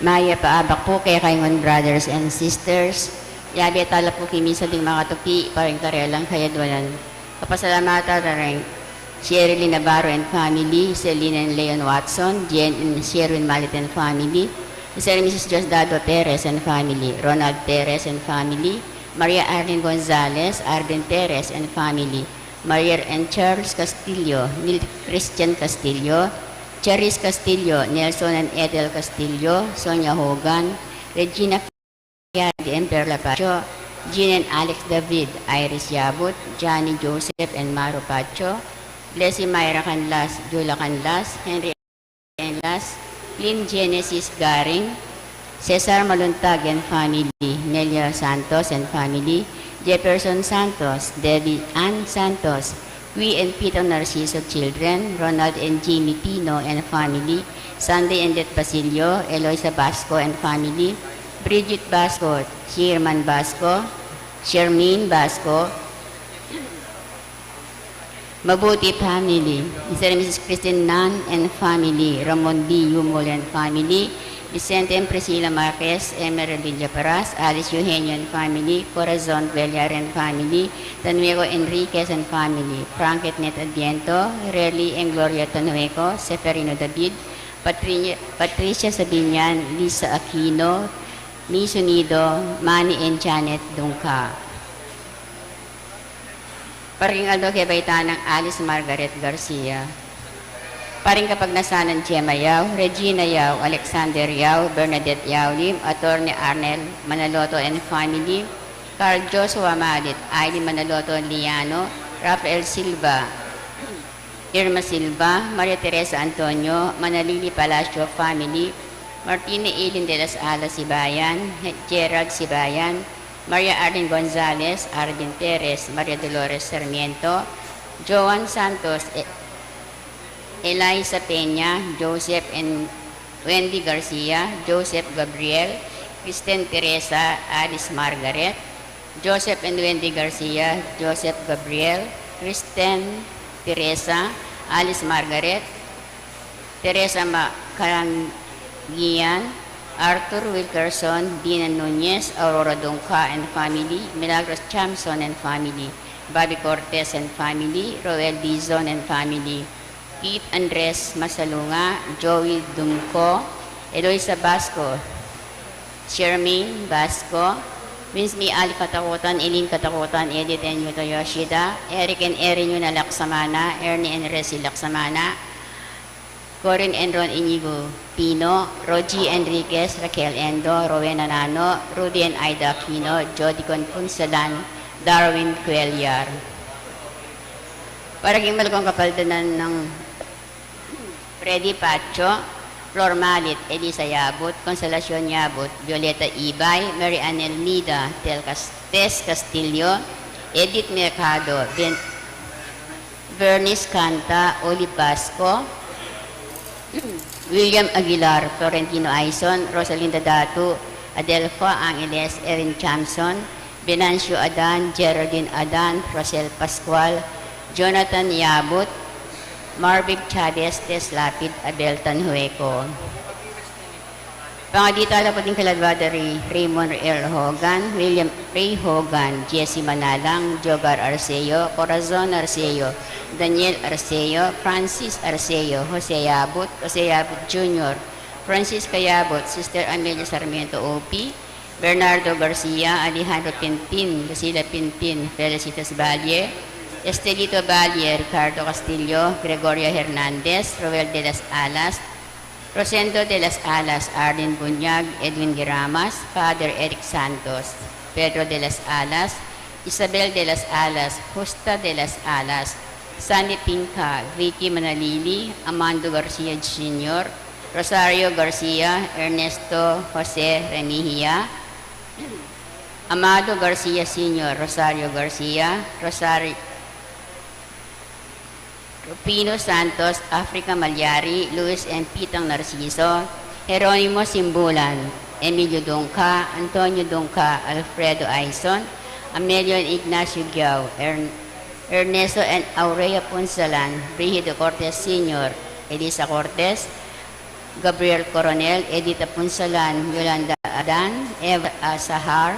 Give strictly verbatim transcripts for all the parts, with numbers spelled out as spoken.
Mayap a abak pu kekayu ngan, brothers and sisters. Yabe tala pu king misa ding makatuki para king karelang kayadwanan. Kapasalamatan da ring Sherilyn Navarro and family, Celine and Leon Watson, Jane and Sherwin Malit and family, Mister and Missus Diosdado Perez and family, Ronald Perez and family, Maria Arlene Gonzalez, Arden Perez and family, Maria and Charles Castillo, Neil Christian Castillo, Charis Castillo, Nelson and Ethel Castillo, Sonia Hogan, Regina Fiade and Perla Pacho, Jean and Alex David, Iris Yabut, Johnny Joseph and Maro Pacho, Blessy Myra Canlas, Jula Canlas, Henry Canlas, Lynn Genesis Garing, Cesar Maluntag and family, Nelia Santos and family, Jefferson Santos, Debbie Ann Santos, Qui and Peter Narciso children, Ronald and Jimmy Pino and family, Sunday and Det Basilio, Eloisa Basco and family, Bridget Basco, Sherman Basco, Shermaine Basco, Mabuti family, Mister and Missus Christine Nan and family, Ramon B. Yumol and family, Vicente and Priscilla Marquez, Emerald Villaparas, Alice Eugenio and family, Corazon Cuellar and family, Tanueco Enriquez and family, Frank and Net Adviento, Rerly and Gloria Tanueco, Seferino David, Patri-, Patricia Sabinian, Lisa Aquino, Miss Unido, Manny and Janet Dungca. Para king aldo kebaitan nang Alice Margaret Garcia. Para king kapagnasan nang Gemma Yao, Regina Yao, Alexander Yao, Bernadette Yao Lim, Attorney Arnel Manaloto and family, Carl Joshua Malit, Aileen Manaloto Liano, Rafael Silva, Irma Silva, Maria Teresa Antonio, Manalili Palacio family, Martina Eileen de las Alas Sibayan, Gerald Sibayan, Maria Arlene Gonzalez, Arvin Perez, Maria Dolores Sarmiento, Joan Santos, E-, Eliza Peña, Joseph and Wendy Garcia, Joseph Gabriel, Kristen Teresa, Alice Margaret, Joseph and Wendy Garcia, Joseph Gabriel, Kristen Teresa, Alice Margaret, Teresa Macarangian, Arthur Wilkerson, Dina Nunez, Aurora Dungca and family, Milagros Chamson and family, Bobby Cortez and family, Roel Dizon and family, Keith Andres Masalunga, Joey Dungco, Eloisa Basco, Shermaine Basco, Winsme Ali Katakutan, Eileen Katakutan, Edith and Yuto Yoshida, Eric and Erin Yuna Laksamana, Ernie and Resi Laksamana, Corin and Ron Inigo Pino, Rogie Enriquez, Raquel Endo, Rowena Nano, Rudy and Aida Aquino, Jody Conpunsalan, Darwin Cuellar. Para king malugud a kapaldanan nang Freddy Pacho, Flor Malit, Elisa Yabut, Consolacion Yabut, Violeta Ibay, Mary Ann Elmida, Tel Cas-, Tess Castillo, Edith Mercado, Ben-, Bernice Canta, Oli Basco, William Aguilar, Florentino Aison, Rosalinda Datu, Adelfa Angeles, Erin Chamson, Venancio Adan, Geraldine Adan, Rosel Pascual, Jonathan Yabut, Marvic Chavez, Tess Lapid, Abel Tanhueco. Pangadi tala pu ding kaladwa da ri Raymond L. Hogan, William Ray Hogan, Jesse Manalang, Jogar Arceo, Corazon Arceo, Daniel Arceo, Francis Arceo, Jose Yabut, Jose Yabut Junior, Francisca Yabut, Sister Amelia Sarmiento O P, Bernardo Garcia, Alejandro Pintin, Lucila Pintin, Felicitas Valle, Estelito Valle, Ricardo Castillo, Gregoria Hernandez, Roel de las Alas, Rosendo de las Alas, Arlene Bunyag, Edwin Giramas, Father Eric Santos, Pedro de las Alas, Isabel de las Alas, Justa de las Alas, Sandy Pinca, Vicky Manalili, Amando Garcia Junior, Rosario Garcia, Ernesto Jose Remihia, Amado Garcia Senior, Rosario Garcia, Rosario Rufino Santos, Africa Malyari, Luis and Pitang Narciso, Jeronimo Simbulan, Emilio Dungca, Antonio Dungca, Alfredo Aison, Amelio and Ignacio Giao, Ern-, Ernesto and Aurea Punsalan, Brigido Cortes Senior, Elisa Cortes, Gabriel Coronel, Edita Punsalan, Yolanda Adan, Eva Asahar,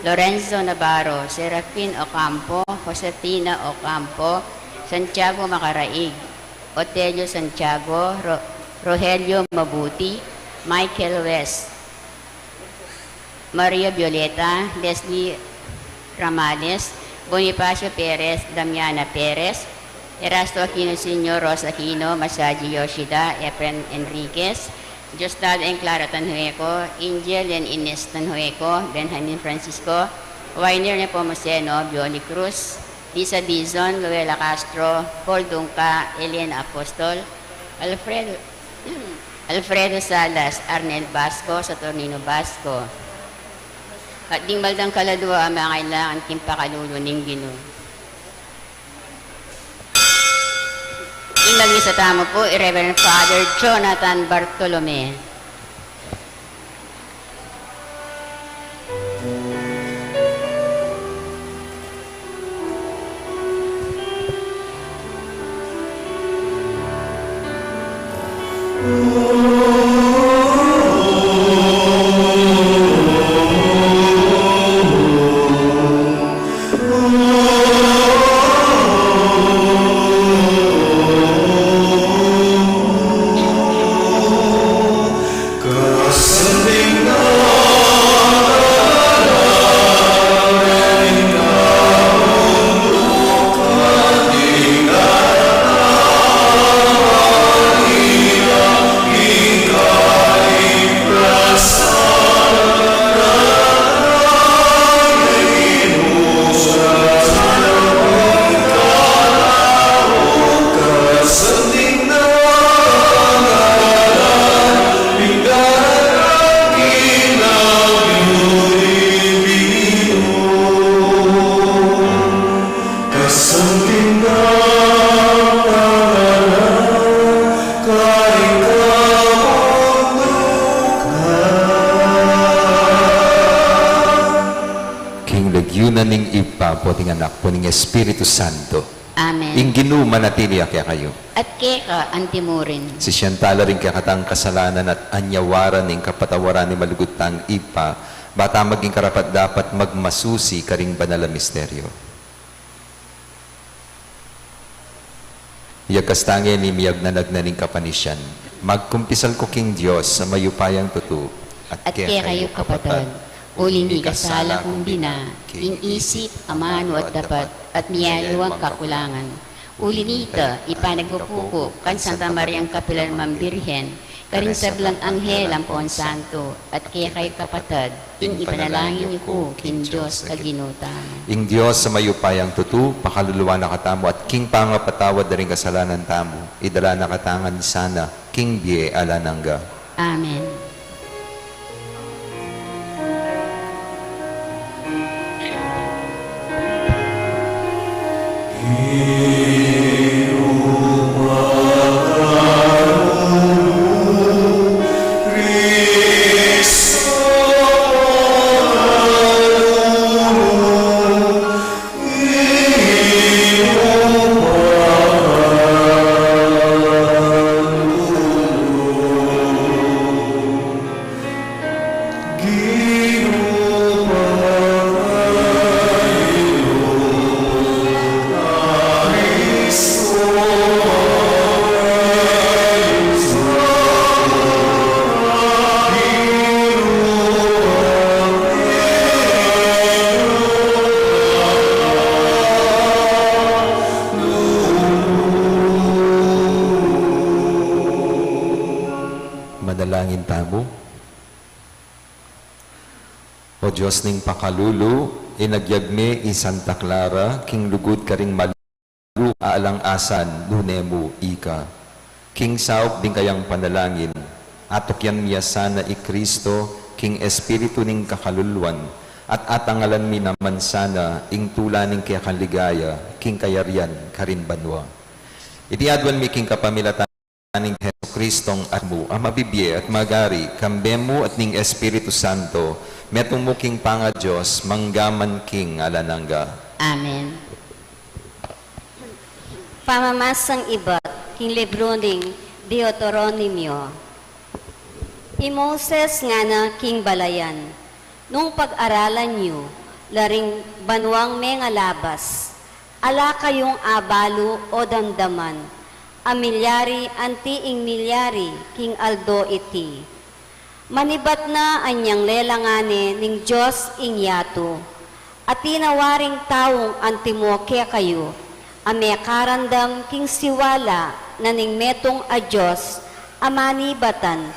Lorenzo Navarro, Serafin Ocampo, Josefina Ocampo, Santiago Macaraig, Otelio Santiago, Ro-, Rogelio Mabuti, Michael West, Maria Violeta, Leslie Ramales, Bonifacio Perez, Damiana Perez, Erasto Aquino Senior, Rosa Aquino, Masaji Yoshida, Efren Enriquez, Diosdado and Clara Tanhueco, Angel and Ines Tanhueco, Benjamin Francisco, Winer Nepomuceno, Bioni Cruz, Lisa Dizon, Luella Castro, Paul Dungca, Elena Apostol, Alfredo, Alfredo Salas, Arnel Basco, Saturnino Basco. At ding baldang kaladua a mangailangan king pakalulu ning Ginu. Ing magmisa tamu pu, i Reverend Father Jonathan Bartolome. King lagyu na ning Ibpa, ampo ning Anak, ampo ning Espiritu Santo. Amen. Ing Ginu manatili ya kekayu. At keka antimurin. Sisian tala ring kekatang kasalanan at anyawaran ing kapatawaran ning malugud tang Ibpa, ba ta maging karapat-dapat magmasusi karing banal a misteryo. Iyakas ta ngeni ing miyagnanag na ning kapanisian. Magkumpisal ku king Dios a mayupayang tutu, at kekayu, kapatad, uli ning kasala kung bina, king isip, amanu at dapat, at miyaliwang kakulangan. Uli nita, ipanagpupu ku kang Santa Mariang kapilan man Birhen, karing sablang anghel ampon santo, at kekayu, kapatad, ing ipanalangin yu ku king Dios a Ginu tamu. Ing Dios a mayupayang tutu, pakaluluan na katamu, at king pangapatawad da ring kasalanan tamu, idala na katamu ngan sana king bie alang angga. Amen. Manalangin tamu. O Dios ning pakalulu, inagyag me i Santa Clara king lugud karing malu a alang asan nune mu ika. King saup ding kayang panalangin, atukyan mi ya sana i Cristo king espiritu ning kakaluluan, at atangalan mi naman sana ing tula ning kekang ligaya king kayarian karin banua. Iti aduan mi king kapamilatan ning Jesucristong Anak mu, a mabibie at magari kambe mu at ning Espiritu Santo, metung mu king pangaDios, mangga man king alang angga. Amen. Pamamasang ibat king libru ning Deuteronomio. I Moses ngana king balayan, nung pag-aralan yu la ring banuang mengalabas, ala kayung abalu o damdaman a milyari anti ing milyari king aldo iti. Manibat na anyang lelangan ne ning Dios ing yatu, atin a waring taung antimo kekayu a mekarandam king siwala na ning metung a dios a manibatan,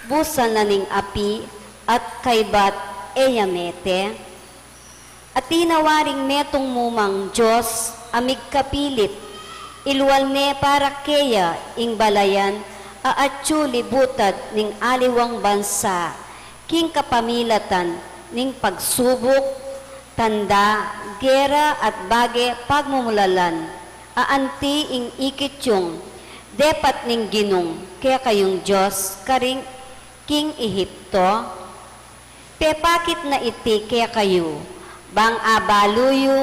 busal na ning api at kaybat e ya mete? Atin a waring metung mumang dios a migkapilit, ilual ne para keya ing balayan a atyu libutad ning aliwang bansa, king kapamilatan ning pagsubuk, tanda, gera at bage pagmumulalan, a anti ing ikit yung depat ning Ginung kekayung Dios karing king Ehipto? Pepakit na iti kekayu, bang abalu yu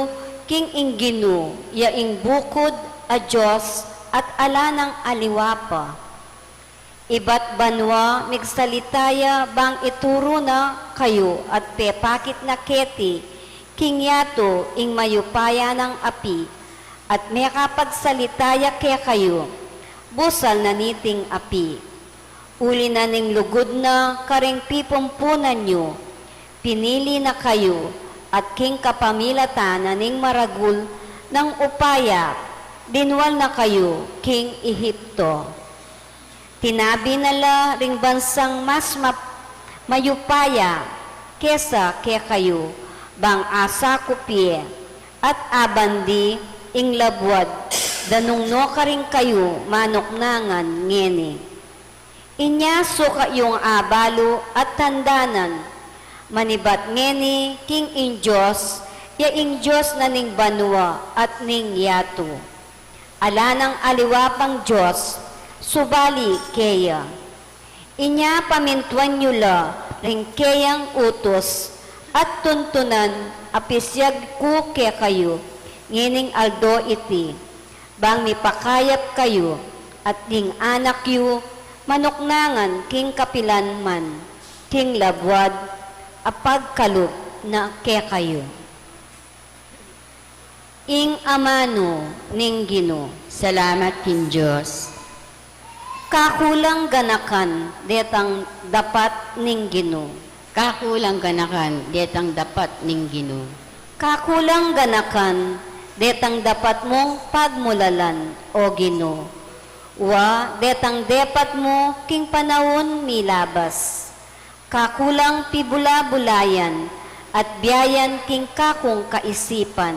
king ing Ginu ya ing bukud a Dios at ala nang aliwa pa. Ibat banua migsalita ya bang ituru na kayu at pepakit na keti king yatu ing mayupaya nang api, at mekapagsalita ya kekayu, busal na niting api. Uli na ning lugud na karing pipumpunan yu, pinili na kayu, at king kapamilatan na ning maragul nang upaya, linwal na kayu king Ehipto. Tinabi na la ring bansang mas map-, mayupaya kesa kekayu, bang asakup ye, at abandi ing labuad, danung no karin kayu manuknangan ngeni. Inya sukat yung abalu at tandanan, manibat ngeni king ing Dios, ya ing Dios na ning banua at ning yatu. Ala nang aliwa pang Dios, subali keya. Inya pamintuan yu la ring keyang utus, at tuntunan a pisiag ku kekayu, ngening aldo iti, bang mipakayap kayu, at ding anak yu, manuknangan king kapilan man, king labuad a pagkalub na kekayu. Ing amanu ning Ginu. Salamat king Dios. Kakulang ganakan detang dapat ning Ginu. Kakulang ganakan detang dapat ning Ginu. Kakulang ganakan detang dapat mung pagmulalan, o Ginu. Wa detang depat mu king panaun milabas. Kakulang pibula-bulayan at biayan king kakung kaisipan,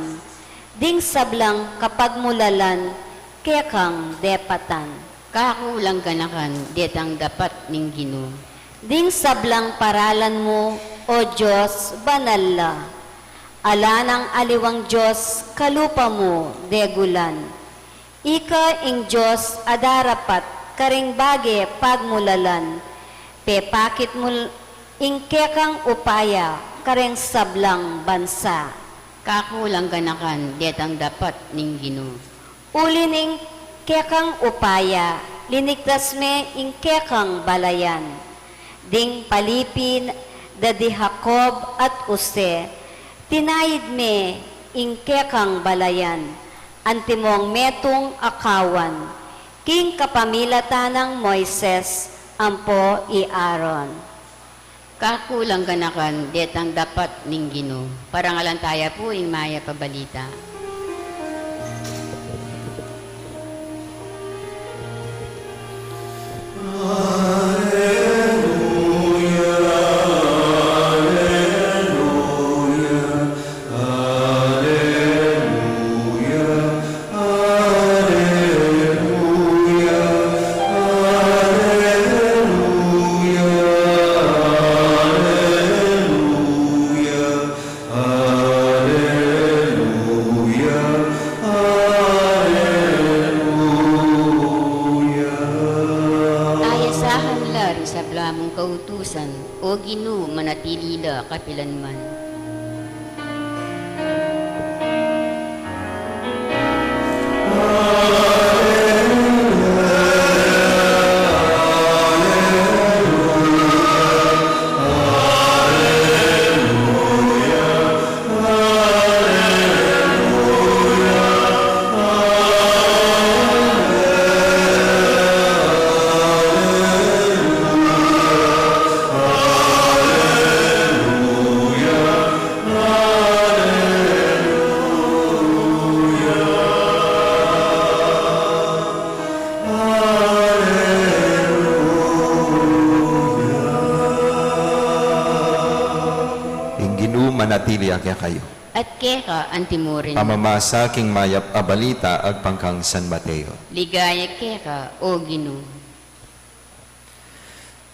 ding sablang kapagmulalan kekang depatan. Kakulang ganakan detang dapat ning Ginu. Ding sablang paralan mu, o Dios, banal la. Ala nang aliwang dios kalupa mu degulan. Ika ing Dios a darapat karing bage pagmulalan, pepakit mu ing kekang upaya karing sablang bansa. Kakulang ganakan detang dapat ning Ginu. Uli ning kekang upaya, linigtas me ing kekang balayan. Ding palipi da di Jacob at Jose, tinaid me ing kekang balayan, antimong metung a kawan, king kapamilatan nang Moises ampo i Aaron. Kakulang ganakan detang dapat ning Ginu. Parangalan taya pu ing mayap a balita. Ayasahan la ring sabla mung kautusan, O Ginu, manatili la kapilanman. Ginu manatili ya kekayu. At keka antimurin. Pamamasa king mayap a balita agpang kang San Mateo. Ligaya keka, O Ginu.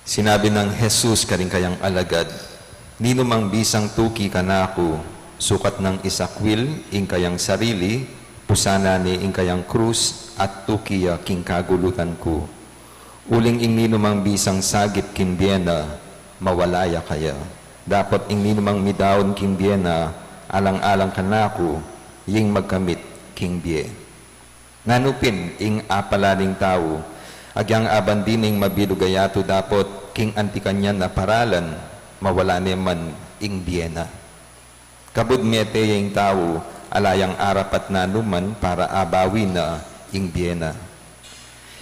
Sinabi nang Jesus karing kayang alagad, "Ninumang bisang tuki kanaku, sukat nang isakwil ing kayang sarili, pusanan ne ing kayang krus, at tuki ya king kagulutan ku. Uling ing ninumang bisang sagip king bie na, mawala ya kaya. Dapot ing ninumang midaun king bie na, alang-alang kanaku, ing magkamit king bie." Nanu pin ing apala ning tau, agyang aban dining mabilug a yatu dapot king anti kanyan a paralan, mawala ne man ing bie na? Kabud mete ya ing tau, ala yang arapat nanu man para abawi na ing bie na.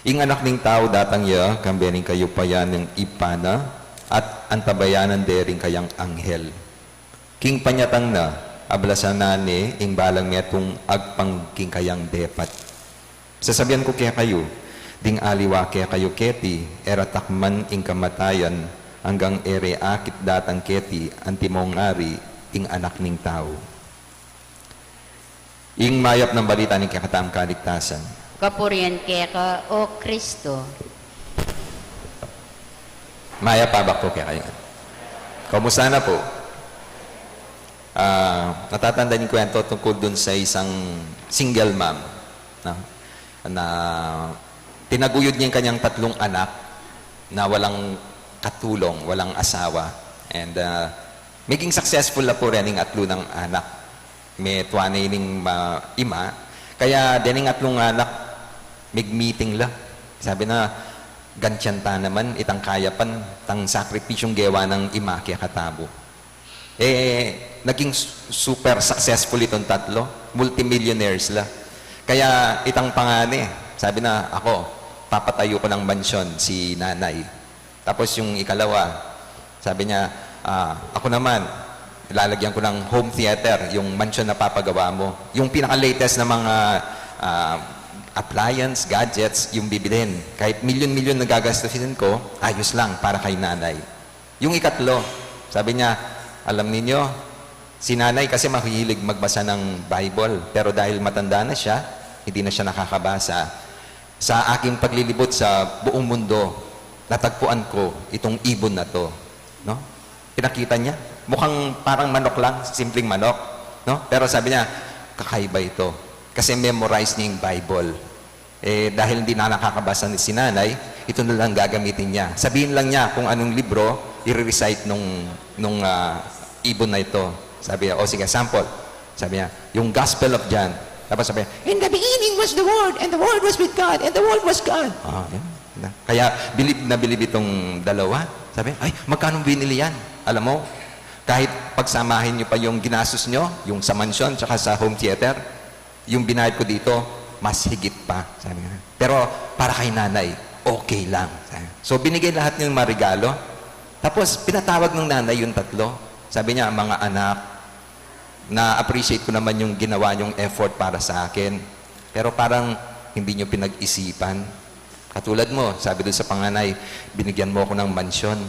Ing Anak ning Tau datang ya kambe ning kayupayan ning Ibpa na, at antabayanan de ring kayang anghel. King panyatang na, ablasan na ne ing balang metung agpang king kayang depat. Sasabian ku kekayu, ding aliwa kekayu keti, e ra takman ing kamatayan, anggang e re akit datang keti antimong ngari ing Anak ning Tau. Ing mayap nang balita ning kekatamung kaligtasan. Kapurian keka, O Kristo. Mayap a abak pu kekayu. Kumusta na pu? Ah, natatanda niyo ing kwento tungkol dun sa isang single mom, no? Na tinaguyod niya ing kanyang tatlung anak na walang katulong, walang asawa. And, ah, maging successful na pu rin ing atlu nang anak. Metua na ining ma-, ima. Kaya dening atlung anak, mig-meeting la. Sabi na, "Gantian ta naman itang kayapan, itang sakripisyung gewa nang ima kekatamu." Eh, naging su-, super successful itong tatlo. Multimillionaires la. Kaya itang pangane, sabi na, "Ako, papatayo ko ng mansyon si nanay." Tapos yung ikalawa, sabi niya, "Ah, ako naman, lalagyan ko ng home theater, yung mansyon na papagawa mo. Yung pinaka-latest na mga, ah, appliance, gadgets, yung bibilhin. Kahit milyon-milyon na gagastusin ko, ayos lang para kay nanay." Yung ikatlo, sabi niya, "Alam ninyo, si nanay kasi mahilig magbasa ng Bible, pero dahil matanda na siya, hindi na siya nakakabasa. Sa aking paglilibot sa buong mundo, natagpuan ko itong ibon na 'to." No? Pinakita niya. Mukhang parang manok lang, simpleng manok. No? Pero sabi niya, "Kakaiba ito. Kasi memorize niya yung Bible." Eh, dahil hindi na nakakabasa ni si nanay, ito na lang gagamitin niya. Sabihin lang niya kung anong libro i-recite nung, nung, ah, ibon na ito. Sabi niya, "O sige, sample." Sabi niya, yung Gospel of John. Tapos sabi niya, "In the beginning was the Word, and the Word was with God, and the Word was God." Ah, yun. Na, kaya bilib na bilib itong dalawa. Sabi, "Ay, magkano binili yan?" Alam mo, kahit pagsamahin nyo pa yung ginastos nyo, yung sa mansyon, tsaka sa home theater, yung binayad ko dito, mas higit pa, sabi niya. "Pero para kay nanay, okay lang," sabi. So, binigay lahat ng mga regalo. Tapos, pinatawag ng nanay yung tatlo. Sabi niya, "Mga anak, na-appreciate ko naman yung ginawa niyong effort para sa akin. Pero parang hindi niyo pinag-isipan. Katulad mo, sabi doon sa panganay, binigyan mo ako ng mansyon.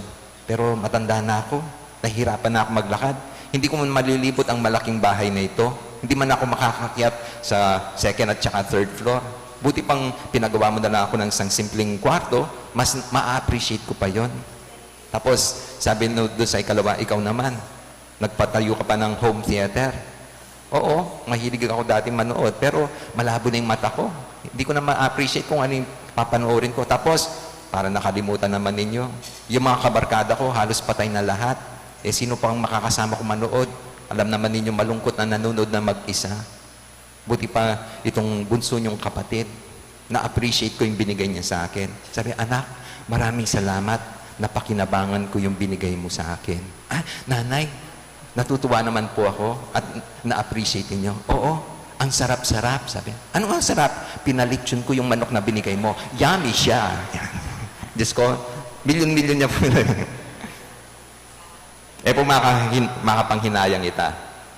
Pero matanda na ako. Nahihirapan na ako maglakad. Hindi ko man malilibot ang malaking bahay na ito. Hindi man ako makakakyat sa second at saka third floor. Buti pang pinagawa mo na lang ako ng isang simpleng kwarto, mas ma-appreciate ko pa yon." Tapos, sabi no, doon sa ikalawa, "Ikaw naman, nagpatayo ka pa ng home theater." "Oo, mahilig ako dati manood, pero malabo na yung mata ko. Hindi ko na ma-appreciate kung ano yung papanoorin ko. Tapos, para nakalimutan naman ninyo, yung mga kabarkada ko, halos patay na lahat. Eh, sino pang makakasama ko manood? Alam naman ninyo, malungkot na nanonood na mag-isa. Buti pa itong bunso niyong kapatid, na-appreciate ko yung binigay niya sa akin." Sabi, "Anak, maraming salamat. Napakinabangan ko yung binigay mo sa akin." "Ah, nanay, natutuwa naman po ako at na-appreciate niyo." "Oo, ang sarap-sarap," sabi. "Anong ang sarap?" "Pinalitsyon ko yung manok na binigay mo. Yummy siya." Diyos ko, milyon-milyon niya po. E pu makahin-, makapanghinayang ita.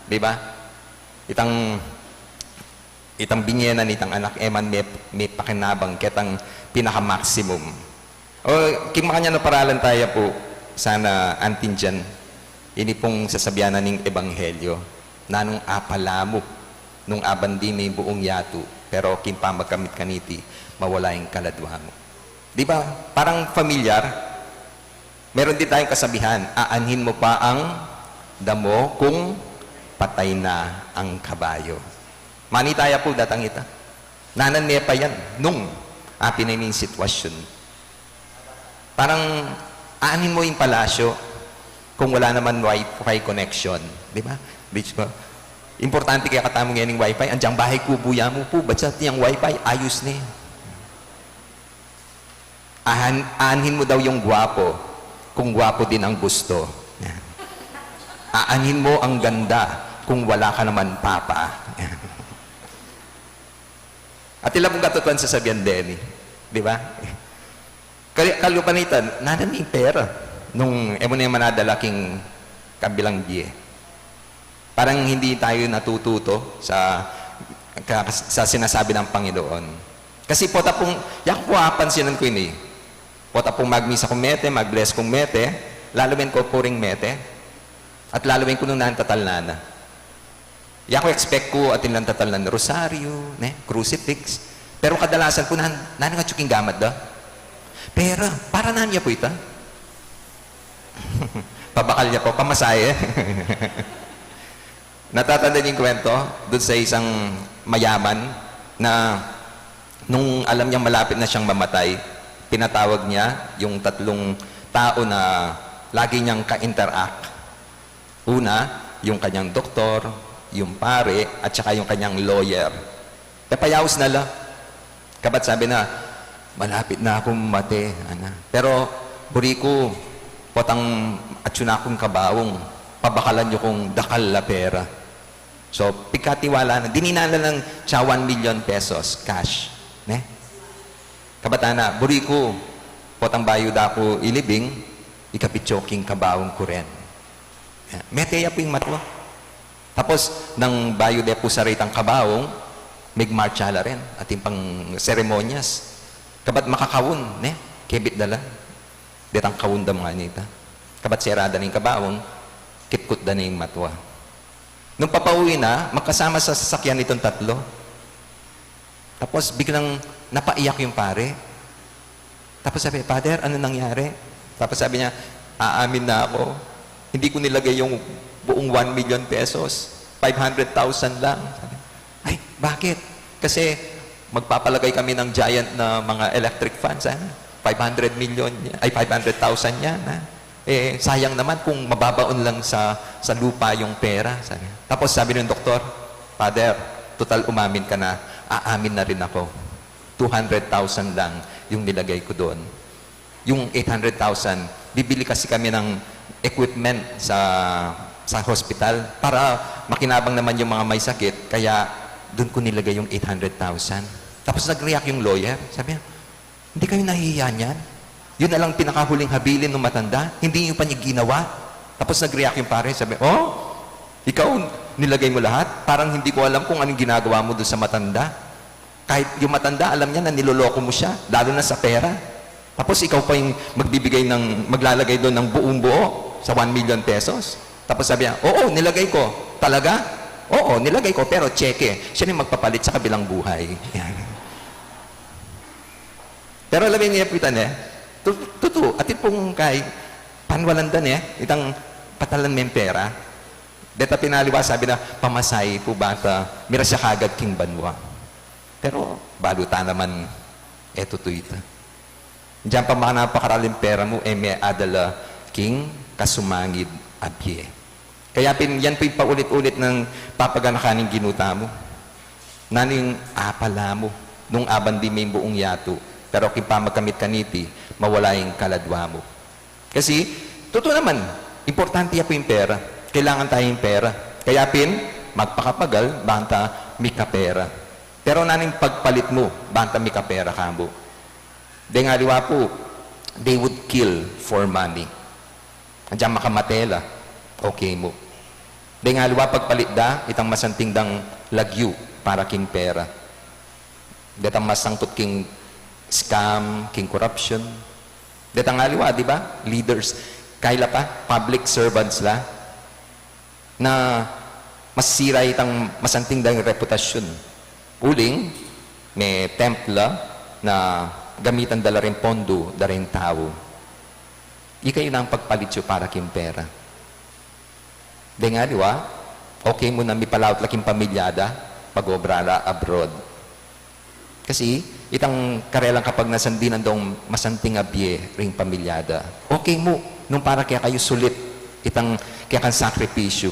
Di ba? Itang, itang binyenan, itang anak, e man me, mepakinabang ketang pinaka-maximum. O, king makanyan a paralan taya pu sana antindian. Ini pung sasabian na ning ebanghelyo, nanung apalamu nung abandi me ing buung yatu, pero king pamagkamit kaniti, mawala ing kaladwa mu. Di ba? Parang familiar. Meron din tayong kasabihan, aanhin mo pa ang damo kung patay na ang kabayo. Manitaya po datang ita. Nanan me pa yan nung atin na ning sitwasyon. Parang aanin mo yung palasyo kung wala naman wifi connection, di ba? Which, uh, importante kaya katamu ngayon yung wifi, andiyan bahay kubo ya mu po, ba't sa tiyang wifi, ayos na eh. Ahan, aanhin mo daw yung gwapo kung gwapo din ang gusto. Yan. Aanhin mo ang ganda kung wala ka naman papa. Yan. At ila pong katutuan sa sabian deni, di ba? Kal-, kalupa nita, nanan ing pera nung e mu na manadala king kabilang bie. Parang hindi tayo natututo sa, ka-, sa sinasabi ng Panginoon. Kasi pota pong, yaku po apansinan ku ini. Pota pong magmisa kung mete, mag-bless kung mete, lalo men ko puring mete, at lalo men ku nung nantatal na na. Yaku expect ku atin lang tatal ng rosaryo, ne? Crucifix. Pero kadalasan po, nan-, nanung atyu king gamat da? Pera. Para nanu ya po ita? Pabakal ya po, pamasahe. Natatanda niyo yung kwento dun sa isang mayaman na nung alam niyang malapit na siyang mamatay, pinatawag niya yung tatlong tao na lagi niyang ka-interact. Una, yung kanyang doktor, yung pare, at saka yung kanyang lawyer. Tapayaus na la. Kabat sabi na, "Malapit na akong mate, ana. Pero, buri ku, potang atyu na akong kabaung, pabakalan yu kung dakal a pera." So, pigkatiwala na, dininan na lang siya one million pesos, cash. Ne? Kabat ana, "Buri ku, potang bayu da ku ilibing, ikabit yu king kabaung ku ren." Mete ya pu ing matwa. Tapos, nang bayu de pu sa retang kabaung, migmarcha la ren, atin pang seremonyas. Kabat makakaun, ne? Kebit da la. Detang kaun da mu ngeni ita. Kabat serada na ing kabaung, kitkut da na ing matwa. Nung papauwi na, magkasama sa sasakyan itong tatlo. Tapos biglang napaiyak yung pare. Tapos sabi, "Father, ano nangyari?" Tapos sabi niya, "Aamin na ako. Hindi ko nilagay yung buong one million pesos. Five hundred thousand lang." Sabi, "Ay, bakit?" "Kasi magpapalagay kami ng giant na mga electric fans, ano? Five hundred million yan, ay, five hundred thousand yan, ha? Eh, sayang naman kung mababaon lang sa, sa lupa yung pera," sabi. Tapos sabi ng doktor, "Father, total umamin ka na, aamin na rin ako. Two hundred thousand lang yung nilagay ko doon. Yung eight hundred thousand, bibili kasi kami ng equipment sa, sa hospital para makinabang naman yung mga may sakit, kaya doon ko nilagay yung eight hundred thousand." Tapos nag-react yung lawyer, sabi niya, "Hindi kayo nahihiya niyan? Yun na lang pinakahuling habilin ng matanda, hindi niyo pa niya ginawa." Tapos nag-react yung pare, sabi, "Oh, ikaw, nilagay mo lahat? Parang hindi ko alam kung anong ginagawa mo doon sa matanda. Kahit yung matanda, alam niya na niloloko mo siya, lalo na sa pera. Tapos ikaw pa yung magbibigay ng, maglalagay doon ng buong buo sa one million pesos." Tapos sabi niya, "Oo, nilagay ko." "Talaga?" "Oo, nilagay ko, pero tseke. Siya na yung magpapalit sa kabilang buhay." Yan. Pero alam niyo, Kapitan, eh, tu-, tutu, atin pung kay panwalan da ne, itang patalan meng pera. Deta pin aliwa, sabi na, pamasahe pu banta mira siya kagad king banwa. Pero balu ta naman, e tutu ita. Diyan pa manapakaralin pera mu, e me adala king kasumangid a bie. Kaya pin, yan pu ing paulit-ulit nang papaganakan ning Ginu tamu. Nanu ing apalamu nung abandi me ing buung yatu, pero king pamagkamit kaniti, mawala ing kaladwa mu. Kasi, tutu naman, importante ya pu ing pera. Kailangan taya ing pera. Kaya pin, magpakapagal banta mikapera. Pero nanu ing pagpalit mu banta mikapera ka mu? Deng aliwa pu, they would kill for money. Andiyan makamate la, okay mu. Deng aliwa pagpalit da, itang masanting dang lagyu para king pera. Detang masangkut king scam, king corruption. Detang aliwa, di ba? Leaders. Kaila pa, public servants la. na masira itang masanting dang reputasyun. Uling, me templa na gamitan da la ring pondu da ring tau. Ikayu nang pagpalit yu para king pera. Deng aliwa, okay mu na mipalaut la king pamilya da, pag-obra la abroad. Kasi, itang karelang kapagnasan dinan dong masanting a bie ring pamilya da. Okay mu, nung para kekayu sulit, itang kekang sakripisyu.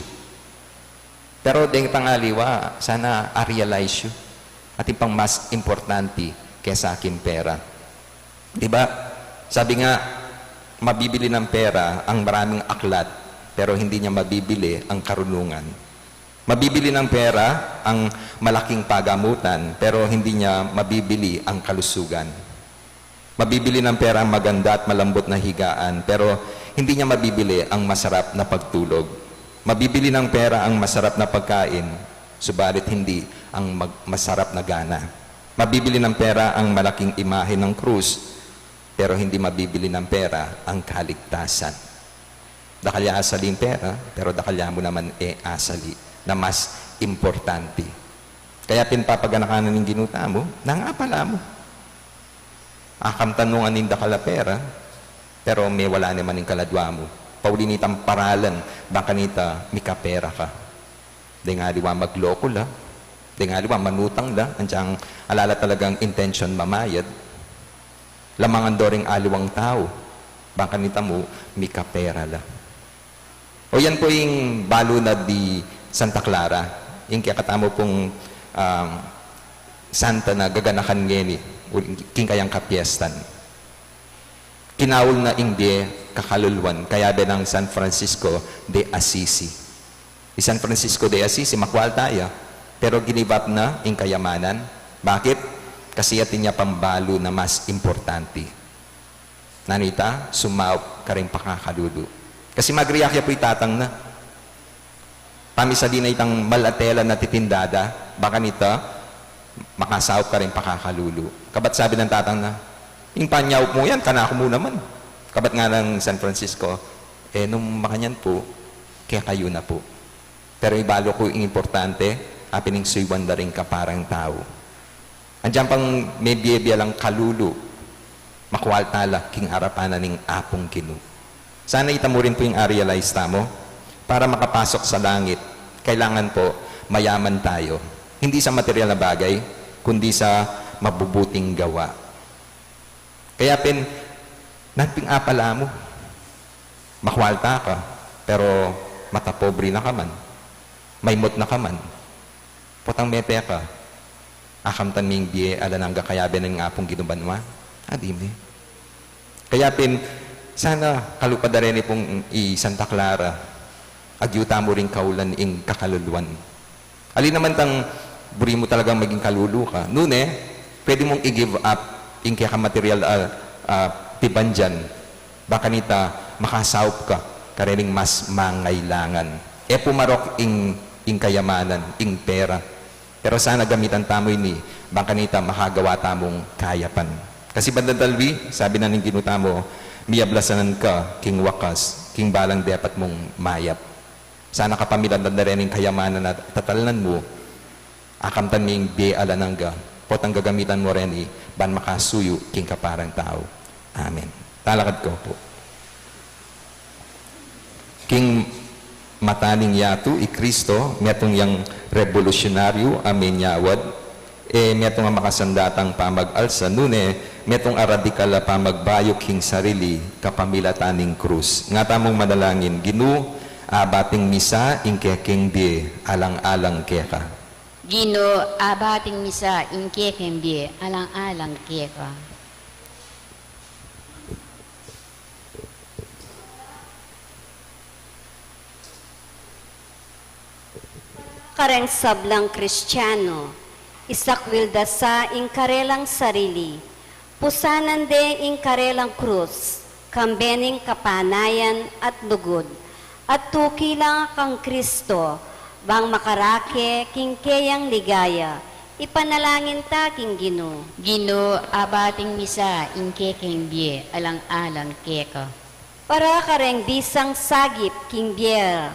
Pero deng itang aliwa, sana a-realize yu. Atin pang mas importante kesa king pera. Di ba? Sabi nga, mabibili ng pera ang maraming aklat, pero hindi niya mabibili ang karunungan. Mabibili ng pera ang malaking pagamutan, pero hindi niya mabibili ang kalusugan. Mabibili ng pera ang maganda at malambot na higaan, pero hindi niya mabibili ang masarap na pagtulog. Mabibili ng pera ang masarap na pagkain, subalit hindi ang mag-, masarap na gana. Mabibili ng pera ang malaking imahe ng krus, pero hindi mabibili ng pera ang kaligtasan. Dakal ya asali ing pera, pero dakal ya mu naman e asali na mas importante. Kaya pin papaganaka na ning Ginu tamu, nang apala mu. Akamtan mu ngan ing dakal a pera, pero mewala naman ing kaladwa mu. Pauli nitang paralan, bang kanita mikapera ka. Deng aliwa magloko la, deng aliwa manutang la, antiang ala la talagang intention mamayad. Lamangan do ring aliwang tau, bang kanita mu mikapera la. O yan pu ing balu na di Santa Clara, ing kekatamu pung, um, santa na gaganakan ngeni, king kayang kapiestan. Kinaul na ing bie kakaluluan, kayabe nang San Francisco de Assisi. I San Francisco de Assisi, makwalta ya, pero giniwap na ing kayamanan. Bakit? Kasi atin ya pang balu na mas importante. Nanu ita? Sumaup karing pakakalulu. Kasi mag-react ya pu i tatang na. Pamisali na itang mal a tela na titinda da, bang kanita makasaup karing pakakalulu. Kabat sabi nang tatang na, "Ing panyaup mu yan, kanaku mu naman." Kabat ngana nang San Francisco, "E nung makanyan pu, kekayu na pu." Pero ibalu ku ing importante, apin ing suyuan da ring kaparang tau. Antiang pang mebie-bie lang kalulu, makwalta la king arapan na ning Apung Ginu. Sana ita mu rin pu ing a-realize tamu, para makapasok sa langit, kailangan pu mayaman tayo. Hindi sa material na bagay, kundi sa mabubuting gawa. Kaya pin, nanu ping apala mu? Makwalta ka, pero matapobri na ka man. Maimut na ka man. Potang mete ka, akamtan me ing bie alang angga kayabe ning Apung Ginu banua? Adi me. Kaya pin, sana kalupa da reni pung i Santa Clara, agyu tamu ring kaulan ing kakaluluan. Ali naman tang buri mu talagang maging kalulu ka. Nune, pwede mung i-give up ing keka material a, a, pibandian. Bang kanita makasaup ka karening mas mangailangan. E pu marok ing, ing kayamanan, ing pera. Pero sana gamitan tamu ini, bang kanita makagawa tamung kayapan. Kasi bandang talwi, sabi na ning Ginu tamu, "Miyablasan ka king wakas, king balang depat mung mayap." Sana kapamilatan da reni ing kayamanan a tatalnan mu, akamtan me ing bie alang angga, potang gagamitan mu reni ban makasuyu king kaparang tau. Amen. Talakad ko pu. King mata ning yatu, i Kristo, metung yang rebolusyonaryu a menyawad, e metung a makasandatang pamag-alsa, nune metung a radikal a pamagbayu king sarili kapamilatan ning krus. Nga tamung manalangin, Ginu, abating misa ing kekeng bie alang-alang keka. Ginu, abating misa ing kekeng bie alang-alang keka. Kareng sablang Kristiano, isakwil da sa ing karelang sarili, pusanan de ing karelang krus, kambe ning kapanayan at lugud, at tuki la kang Kristo, bang makarake king keyang ligaya, ipanalangin ta king Ginu. Ginu, abating misa ing kekeng bie alang-alang keka. Para kareng bisang sagip king bie,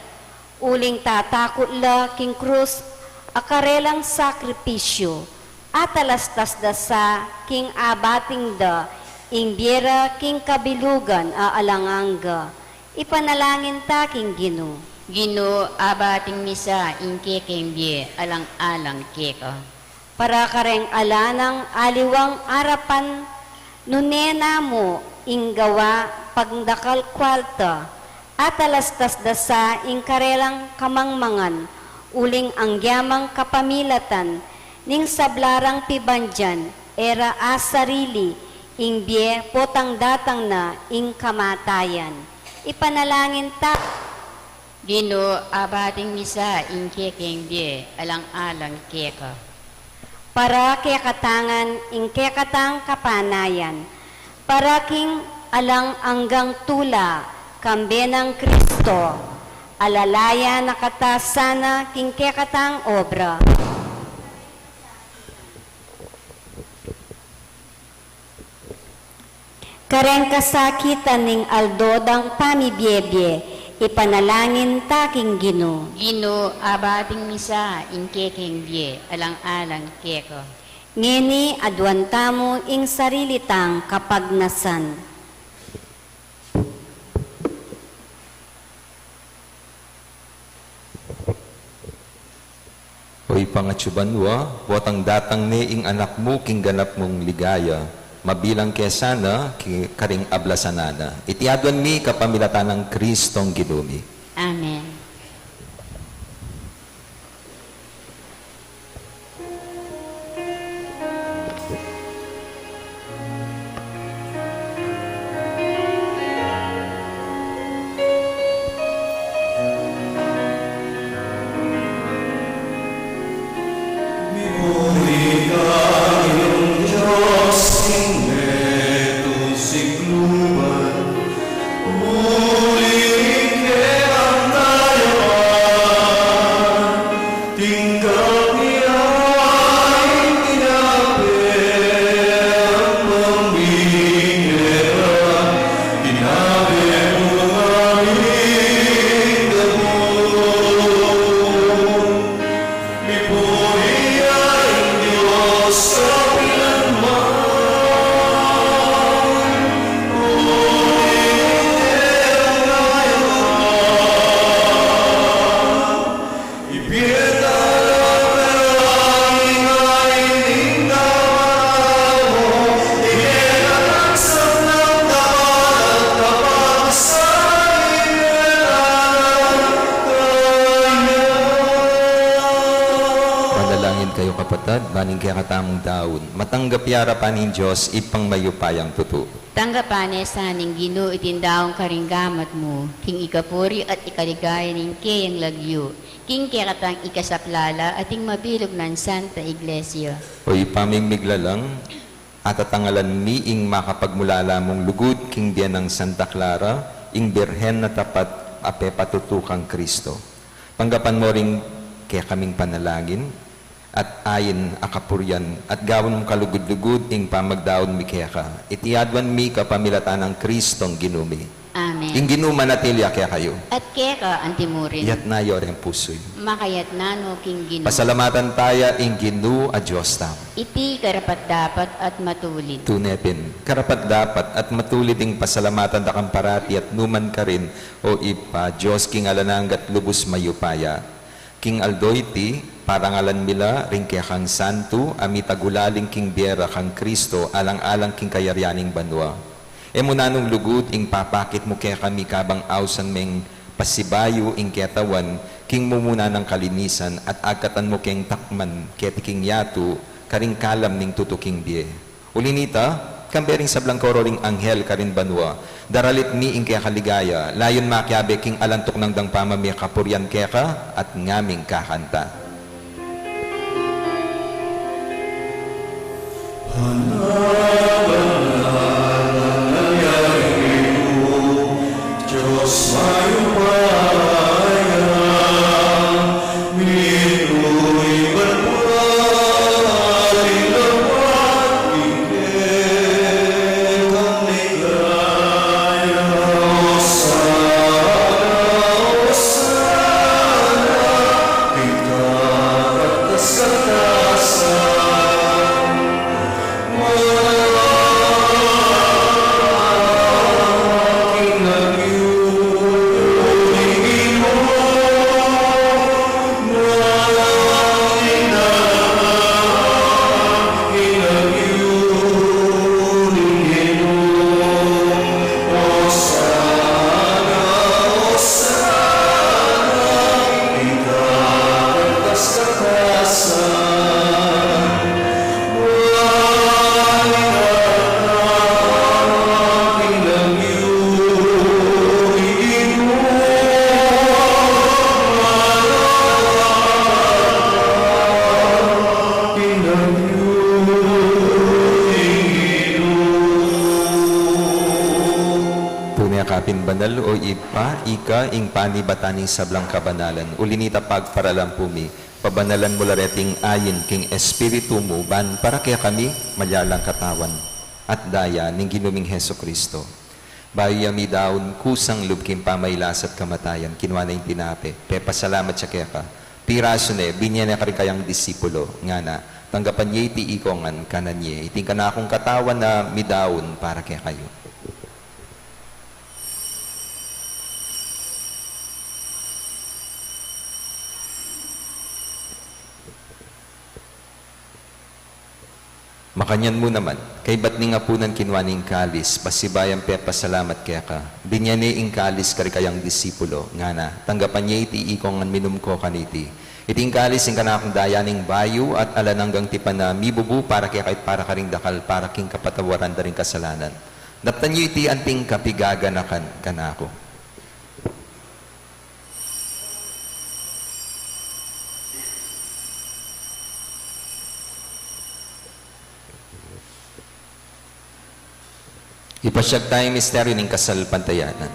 Uling tatakut la king krus a karelang sakripisyu, atalastas da sa king abating da ing bie ra king kabilugan a alang angga. Ipanalangin ta king Ginu. Ginu, abating mi sa ing kekeng bie alang-alang keka. Para kareng ala nang aliwang arapan, nune na mu ing gawa pangdakal kwalta, atalastas da sa ing karelang kamangmangan, uling anggyamang kapamilatan ning sabla rang pibandian, e ra asarili ing bie potang datang na ing kamatayan. Ipanalangin ta. Ginu, abating mi sa ing kekeng bie alang-alang keka. Para kekatang ngan ing kekatang kapanayan, para king alang anggang tula, kambe nang Kristo, alalayan na kata sana king kekatang obra. Kareng kasakitan ning aldo dang pamibiebie, ipanalangin ta king Ginu. Ginu, abating mi sa ing kekeng bie alang-alang keka. Ngeni aduan tamu ing sarili tang kapagnasan. O Ibpa a atsu banua, potang datang ne ing Anak mu king ganap mung ligaya, mabilang ke sana ki-, karing ablasan na. Iti aduan mi kapamilatan nang Kristong Ginu mi. Amen. Manalangin kayu, kapatad, ban ing kekatamung daun matanggap ya arapan ning Dios, Ibpang mayupayang tutu. Tanggapan ne sa ning Ginu iting daun karing gamat mu, king ikapuri at ikaligaya ning keyang lagyu, king kekatang ikasaplala at ing mabilug nang Santa Iglesia. O Ibpa ming miglalang, atatangalan mi ing makapagmulala mung lugud king bie nang Santa Clara, ing Birhen a tapat a pepatutu kang Kristo. Tanggapan mu ring kekaming panalangin, at ain a kapurian, at gawan mung kalugud-lugud ing pamagdaun mi keka. Iti aduan mi kapamilatan nang Kristong Ginu mi. Amen. Ing Ginu manatili ya kekayu. At keka antimurin. Iyatas yu reng pusu yu. Makayatas no king Ginu. Pasalamatan taya ing Ginu a Dios tamu. Iti karapat-dapat at matulid. Tune pin, karapat-dapat at matulid ing pasalamatan da kang parati at numan karin, O Ibpa, Dios king alang angga at lubus mayupaya. King aldo iti, parangalan mi la ring kekang santu a mitagulaling king bie ra kang Kristo alang-alang king kayarian ning banua. E mu nanung lugud ing papakit mu kekami kabang ausan meng pasibayu ing ketawan king mumuna nang kalinisan at agkatan mu keng takman keti king yatu karing kalam ning tutu king bie. Uli nita, kambe ring sablang koro ring anghel karin banua, daralit mi ing keka ligaya, layun makiabe king alang tuknang dang pamamikapurian keka at ngaming kakanta. Banal, o Ibpa, ika ing panibatan ning sablang kabanalan. Uli na nita, pagparalan pu mi, pabanalan mu la reting ain king Espiritu mu, ban para kekami maging katawan at daya ning Ginu ming Jesucristo. Bayu ya midaun kusang lub king pamailas at kamatayan, kinua ne ing tinape, pepasalamat ya keka, pirasu ne, binye ne karing kayang disipulo, ngana: Tanggapan ye iti ikong ngan, kanan ye, iti ing kanakung katawan a midaun para kekayu. Makanyan mu naman, kaybat ning apunan, kinua ne ing kalis, pasibayu yang pepasalamat keka, binye ne ing kalis karing kayang disipulo, ngana: Tanggapan ye iti ikong ngan, minum ko kaniti, iti ing kalis ning kanakung daya ning bayu at alang anggang tipan a mibubu para kekayu at para karing dakal para king kapatawaran da ring kasalanan. Daptan yu iti anting kapiganakan kanaku. Ipasyag taya ing misteryu ning kasalpantayanan.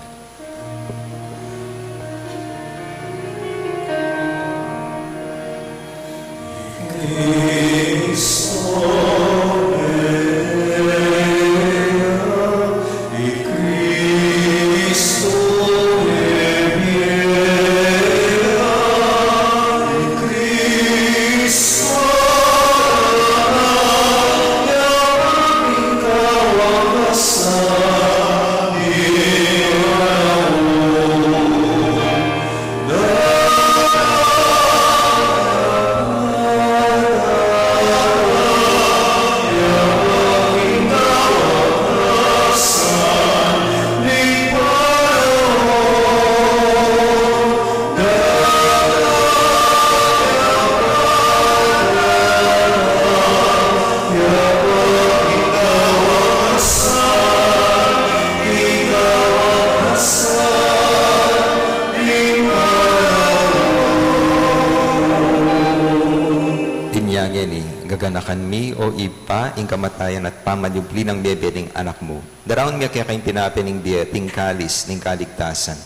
Inya ngeni, gaganakan mi, o Ibpa, ing kamatayan at pamanyubli nang mebie ning Anak mu. Daraun mi keka ing tinape ning bie at ing kalis ning kaligtasan.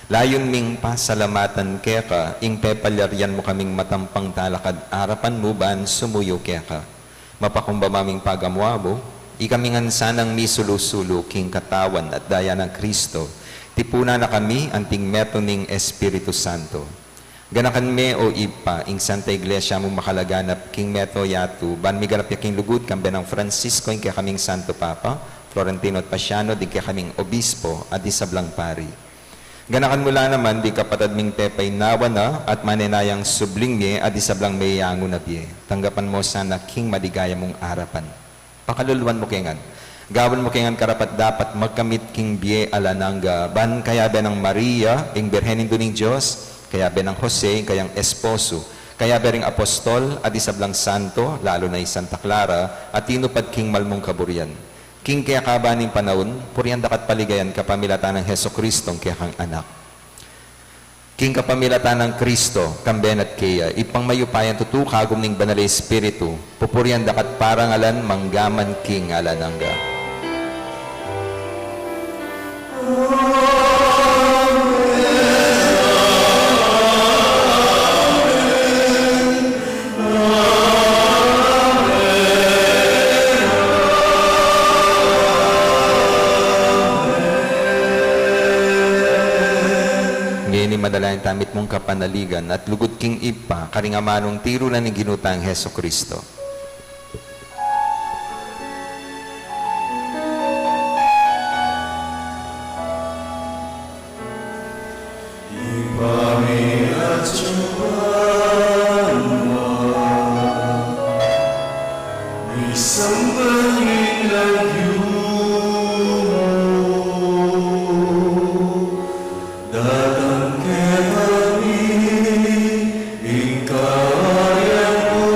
Layun ming pasalamatan keka ing pepalyarian mu kaming matampang talakad arapan mu ban sumuyu keka. Mapakumbaba ming pagamu-amu, ikami ngan sanang misulu-sulu king katawan at daya nang Kristo, tipunan na kami anting metung ning Espiritu Santo. Ganakan me, o Ibpa, ing Santa Iglesia mung makalaganap king meto yatu, ban miganap ya king lugud, kambe nang Francisco, ing kekaming Santo Papa, Florentino at Paciano, ding kekaming Obispo, at ding sablang pari. Ganakan mu la naman ding kapatad ming pepainawa na at manenayang subling mie, at ding sablang meyangu na bie. Tanggapan mu sana king maligaya mung arapan. Pakaluluan mu ke ngan. Gawan mu ke ngan karapat-dapat magkamit king bie alang angga, ban kayabe nang Maria, ing Birhen Indu ning Dios, kayabe nang Jose, ing kayang esposo, kayabe ring apostol, at ding sablang santo, lalu na i Santa Clara, a tinupad king mal mung kaburian. King kekaban ning panaun, purian da ka at paligayan kapamilatan nang Jesucristong kekang Anak. King kapamilatan nang Kristo, kambe na at keya, Ibpang mayupayang tutu, kagum ning Banal a Espiritu, pupurian da ka at parangalan mangga man king alang angga. Ngeni manalangin tamu mitmung kapanaligan at lugud king Ibpa, karing amanung tiru na ning Ginu tang Jesucristo. Ibpa mi, atsu ka banua, misamban ya ing lagyu mu, datang kekami ing kayarian mu,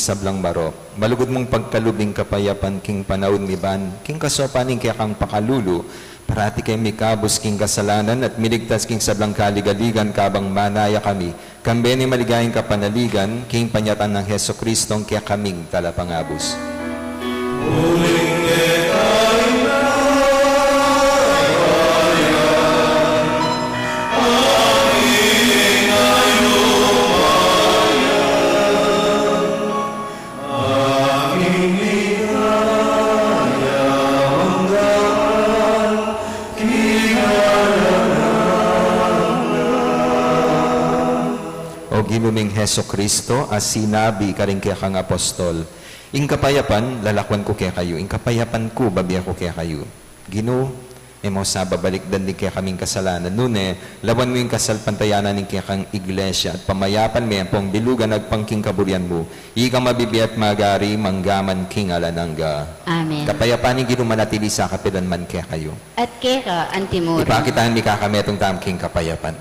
sablang marok. Malugud mung pagkalub ing kapayapan king panaun mi ban, king kasopan ning kekang pakalulu, parati keng mikabus king kasalanan at miligtas king sablang kaligaligan kabang manaya kami, kambe ning maligayang kapanaligan, king panyatang nang Jesucristo a kekaming Talapangabus. O Ginu ming Jesucristo, a sinabi karing kekang apostol, "Ing kapayapan lalakwan ku kekayu, ing kapayapan ku babie ku kekayu." Ginu, e mu sa babalikdan ding kekaming kasalanan, nune lawan mu ing kasalpantayanan ning kekang Iglesia at pamayapan me ampong bilugan agpang king kaburian mu. Ika mabibie at magari mangga man king alang angga. Amen. Kapayapan ning Ginu manatili sa kapilan man kekayu. At keka antimurin. Ipakit tamu ing kekatamung kapayapan.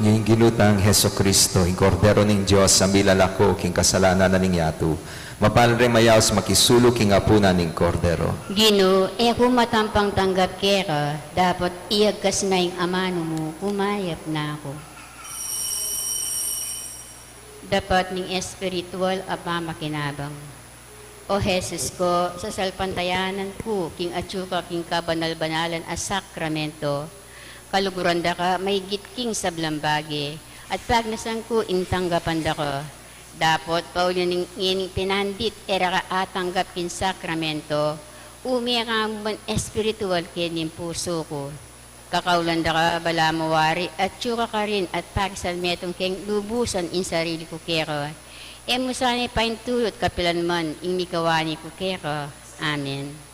Ing Ginu tang Jesucristo, ing Kordero ning Dios, a milalako king kasalanan ning yatu. Mapalad ring mayaus makisalu king apunan ning Kordero. Ginu, e ku matampang tanggap keka, dapot iyagkas me ing amanu mu, kumayap na ku. Dapat ning espiritual a pamakinabang. O Jesus ku, sasalpantayanan ku king atsu ka king kabanal-banalan a sakramento, kaluguran da ka maigit king sablang bage, at pagnasan ku ing tanggapan da ka. Dapot pauli ning ngening pinandit e ra ka atanggap king sakramento, ume ka mu ban espiritual keni king pusu ku. Kakaulan da ka balamu wari, atsu ka karin at pakisalmetung keng lubusan ing sarili ku keka. E mu sana paintulut kapilan man ing mikawani ku keka. Amen.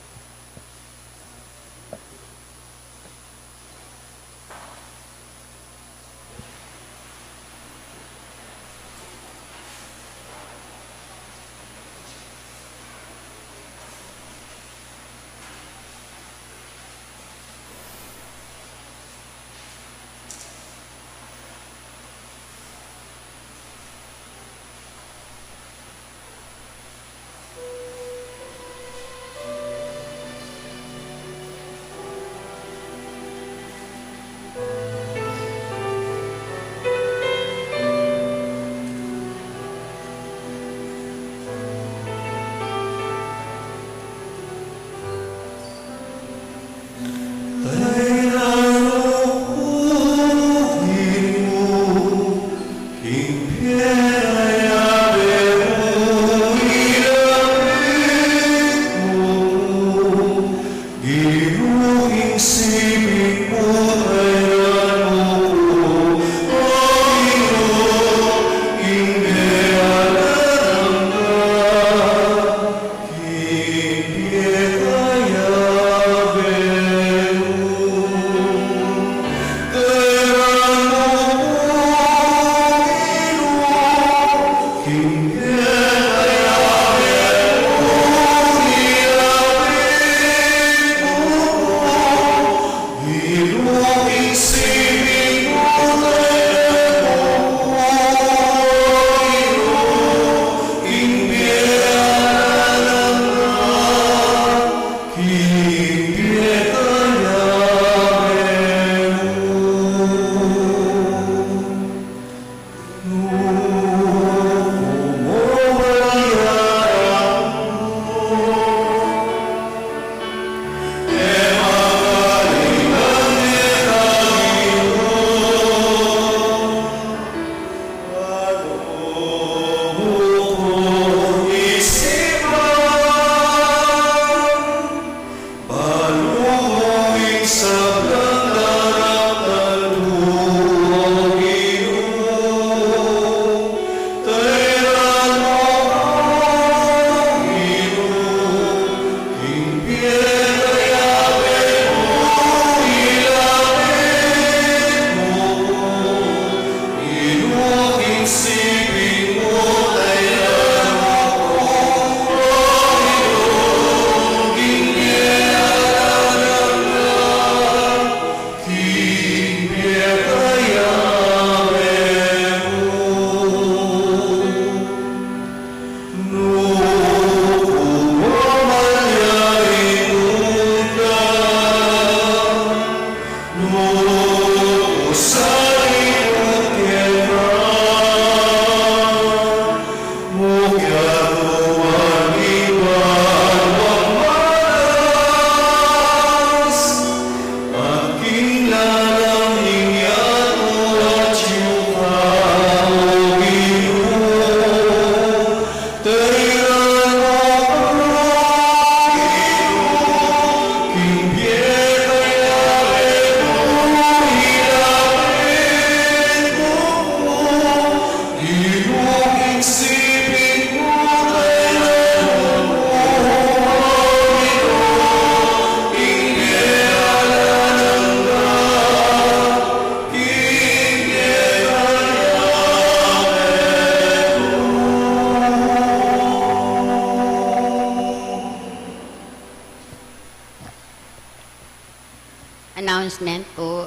Announcement po,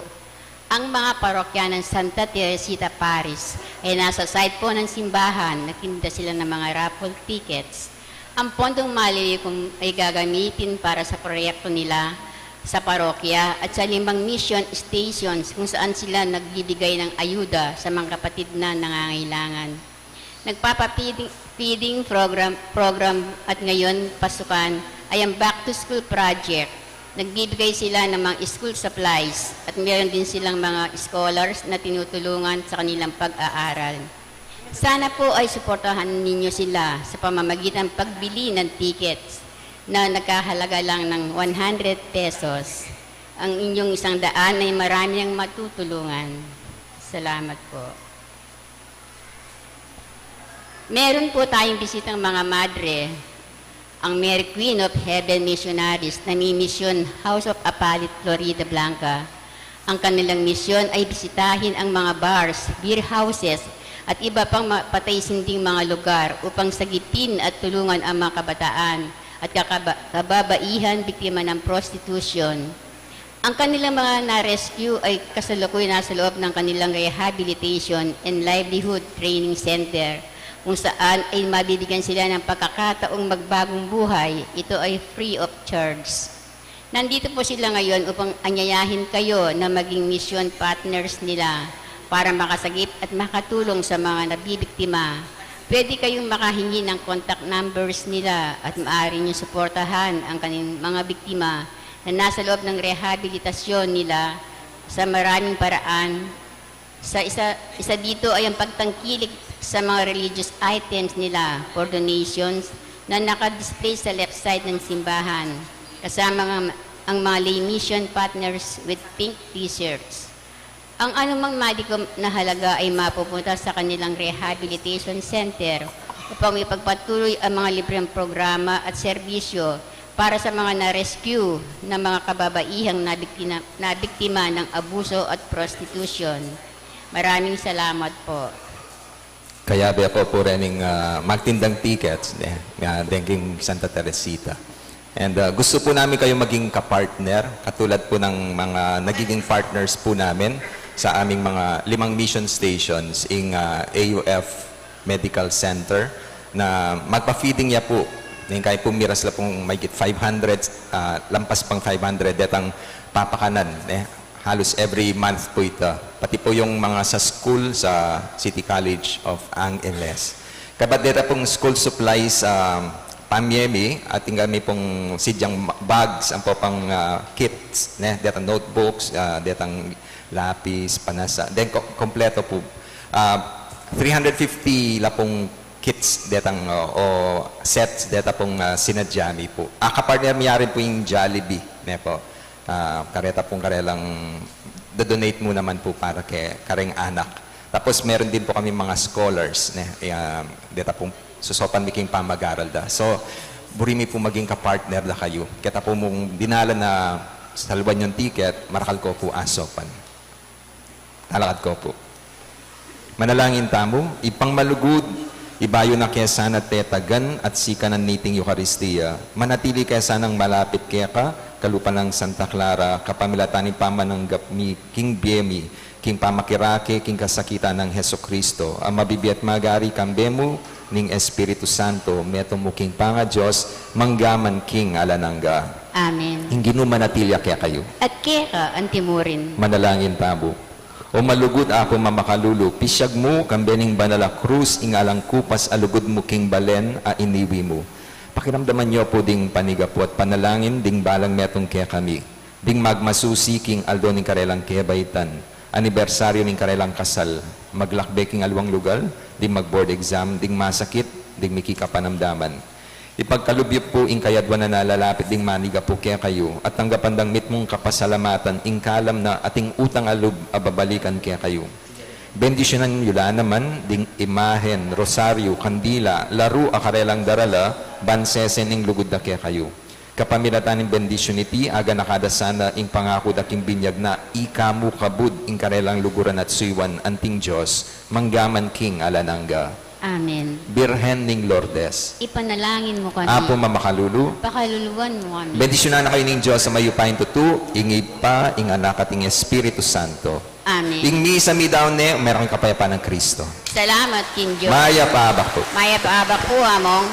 ang mga parokya ng Santa Teresita Parish ay nasa side po ng simbahan, nagtinda sila ng mga raffle tickets. Ang pondong malilikom ay gagamitin para sa proyekto nila sa parokya at sa limang mission stations kung saan sila nagbibigay ng ayuda sa mga kapatid na nangangailangan. Nagpapa-feeding, feeding program, program at ngayon pasukan ay ang Back to School Project. Nagbibigay sila ng mga school supplies at meron din silang mga scholars na tinutulungan sa kanilang pag-aaral. Sana po ay suportahan ninyo sila sa pamamagitan ng pagbili ng tickets na nagkahalaga lang ng one hundred pesos. Ang inyong isang daan ay marami ang matutulungan. Salamat po. Meron po tayong bisitang mga madre, ang Mary Queen of Heaven Missionaries na may misyon House of Apalit, Floridablanca. Ang kanilang misyon ay bisitahin ang mga bars, beer houses, at iba pang ma-, patay sinding mga lugar upang sagipin at tulungan ang mga kabataan at kakaba-, kababaihan biktima ng prostitusyon. Ang kanilang mga na-rescue ay kasalukuyan nasa loob ng kanilang Rehabilitation and Livelihood Training Center, kung saan ay mabibigyan sila ng pagkakataong magbagong buhay. Ito ay free of charge. Nandito po sila ngayon upang anyayahin kayo na maging mission partners nila para makasagip at makatulong sa mga nabibiktima. Pwede kayong makahingi ng contact numbers nila at maaari niyong suportahan ang kanilang mga biktima na nasa loob ng rehabilitasyon nila sa maraming paraan. Sa isa, isa dito ay ang pagtangkilik sa mga religious items nila for donations na nakadisplay sa left side ng simbahan, kasama ang, ang mga lay mission partners with pink t-shirts. Ang anumang malikom na halaga ay mapupunta sa kanilang rehabilitation center upang ipagpatuloy ang mga libreng programa at serbisyo para sa mga na-rescue na mga kababaihang nabiktina-, nabiktima ng abuso at prostitusyon. Maraming salamat po. Kayabe ku pu rening, ah, magtindang tickets, ne, nga deng king Santa Teresita. And, ah, gusto po namin kayo maging kapartner, katulad po ng mga nagiging partners po namin sa aming mga limang mission stations, ing, ah, A U F Medical Center, na magpa-feeding ya po. Ning kayo po miras la pong mahigit five hundred, ah, lampas pang five hundred, detang papakanan, ne? Halos every month po ito. Pati po yung mga sa school, sa City College of Angeles. Kabat deta pong school supplies, um, pamye mi, atin kami pong sidyang bags, ampo pang, ah, kits, ne? Deta notebooks, ah, detang lapis, panasa, then ko-, kompleto po. Ah, three hundred fifty la pong kits detang, o, o sets deta pong, ah, sinadya mi po. Ah, kapartner mi rin po yung Jollibee, ne po. Ah, kareta pong karelang do-donate mu naman po para ke-, kareng anak. Tapos meron din po kami mga scholars, ne, eh, ah, deta pong susopan mi king pamag-aral da. So, buri mi po maging kapartner da kayu. Keta po mung dinala na salwan yung ticket, marakal ku po asopan. Talakad ku po. Manalangin tamu. Ibpang malugud, ibayu na ke sana tetagan at sikanan niting Eukaristia. Manatili ke sanang malapit keka, kalupa nang Santa Clara, kapamilatan ning pamananggap mi king bie mi, king pamakirake, king kasakitan nang Jesucristo, a mabibie at magari kambe mu ning Espiritu Santo, metung mu king pangaDios, mangga man king alang angga. Amen. Ing Ginu manatili ya kekayu. At keka anti mu rin. Manalangin tamu. O malugud Apu mamakalulu, pisyag mu, kambe ning banal a krus, ing alang kupas a lugud mu king balen a iniwi mu. Pakiramdaman yu pu ding panigapu at panalangin ding balang metung kekami, ding magmasusi king aldo ning karelang kebaitan, anibersaryu ning karelang kasal, maglakbe king aliwang lugal, ding mag-board exam, ding masakit, ding mikikapanamdaman. Ipagkalub yu pu ing kayadwanan a lalapit ding manigapu kekayu, at tanggapan dang mitmung kapasalamatan ing kalam na ating utang a lub a babalikan kekayu. Bendisyunan yu la naman ding imahen, rosaryu, kandila, laru a karelang darala, ban sesen ing lugud da kekayu. Kapamilatan ning bendisyun iti, aganaka da sana ing pangaku da king binyag na ika mu kabud ing karelang luguran at suyuan anting Dios, mangga man king alang angga. Amen. Birhen ning Lourdes, Ipanalangin mu kami. Apu mamakalulu, Pakaluluan mu kami. Bendisyunan na kayu ning Dios a mayupaya king tutu, ing Ibpa, ing Anak, at ing Espiritu Santo. Amen. Ing misa meyari ne, meron kayung kapayapan ng Kristo. Salamat king Dios. Mayap a abak pu. Mayap a abak pu, Among.